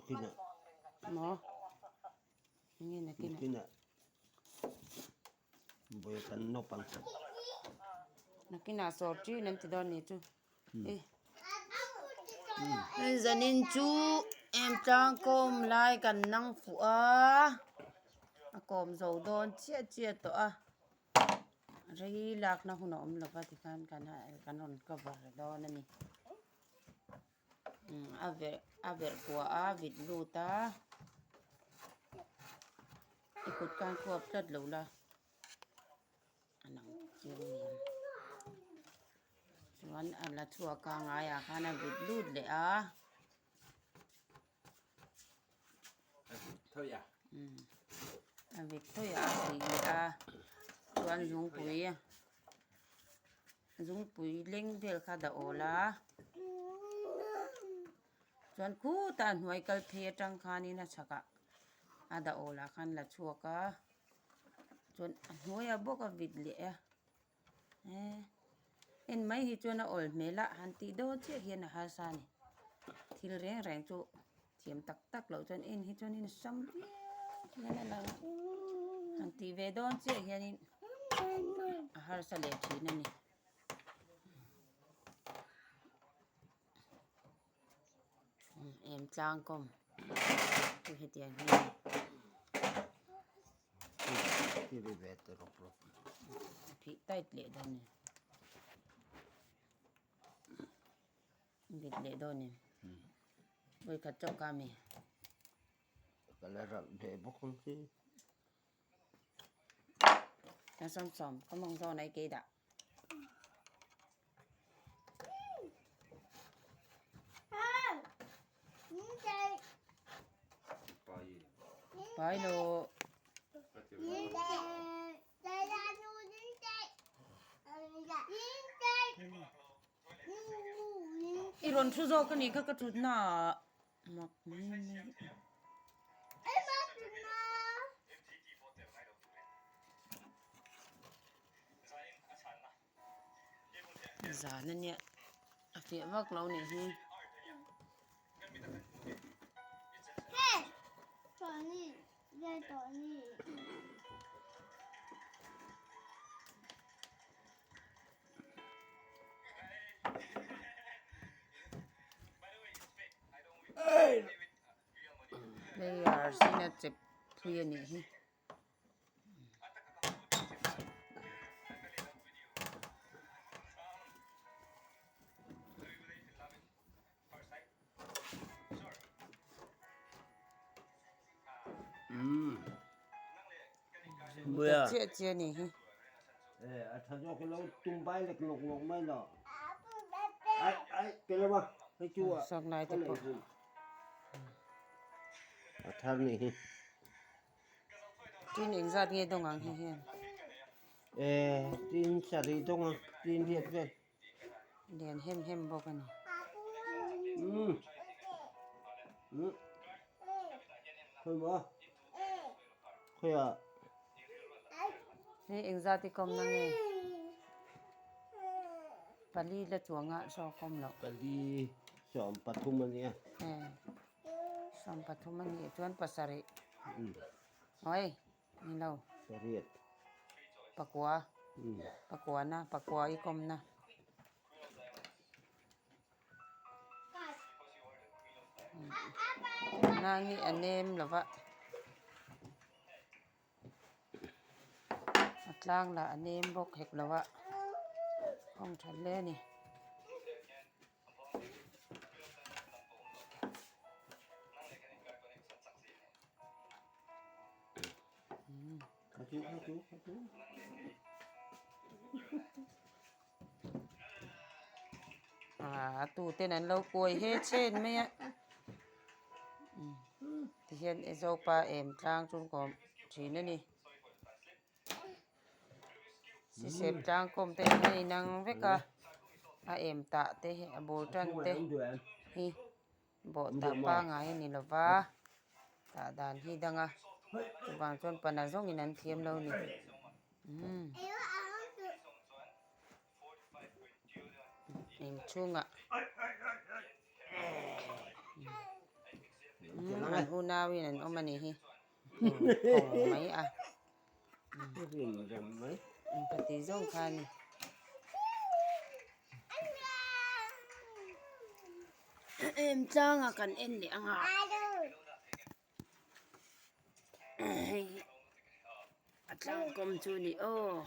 Nakinah. Maw? Enge nakinah? Nakinah. Vawi kan nawp ang. Nakinah sawr ṭin an ti dawn ni chu. Zanin chu em tlang kawm lai kan nang fuh a, a kawm zo dawn chiah chiah tawh a, rei lakna hun a awm lo va tikhan kan kan rawn cover dawn a ni. A verh a verh kua a vit lut a, i kut khan khuap tlat lo la. A lang chiang nen chuan a la chhuak a ngaiah khan a vit lut leh a a vit thawi a a tih leh a chuan zungpui zungpui leng vel kha a dah awl a chuan khutah a hnuai kal phei atang khanin a chhakah a dah awl ah khan la chhuak a. Chuan a hnuaiah bawk a vit leh a eh en mai hi chuan a awl hmel a han tih dawn chiah hian a harsa a ni thil reng reng chu thiam tak tak loh chuan en hi chuan in sam viau hian a lang a han tih ve dawn chiah hianin a harsa leh thin a ni. Em tlang kawm chu hetiang hi a ni. A phih tight leh dawn a ni. Vit leh dawn em? Vawikhat chauh kha ami? Ka la ralh ve bawk ang chi. Na sawm sawm ka mawng zawn ai kei dah. Pai lo. I rawn thu zawk a nih kha ka thutna ah mak mai mai. Zan a nia a fiah vak lo nih hi. Player sin a chep phui a nih hi. Chiah chiah a nih hi. Sawk lai te pawh. Tin engzat nge dawng ang hei hian? Tin sarih dawng ang, tin riat vel. Lian hem hem bawk a ni. Umm. Umm. Khawi maw? Khawiah? Hei engzat i kawm na nge? Pali la chuang ah saw kawm loh. Pali 13 a nia. 13 a nih chuan pasarih. Oi, ni lo. Pariat. Pakua. Pakua na, pakua i kawm na. Nang hi a nem lo va. A tlang lah a nem bawk hek lo a. Kawng that hle a ni. A tuten an lo kuai he chen mai a tihian Ezopa em tlang chu kawm thin a ni. Sisep tlang kawm te hi a inang vek a a em tah te hi a bul tan te hi bawh tah pangngai a ni lo va tah dan hi dang a chuvang chuan pana zawngin an thiam lo a ni umm inchhungah. An unauin an awm a nih hi. Inkhawm mai a. Khati zawng kha a ni. Em tlangah kan en leh ang a. Hei hi a tlangkawm chu a ni aw.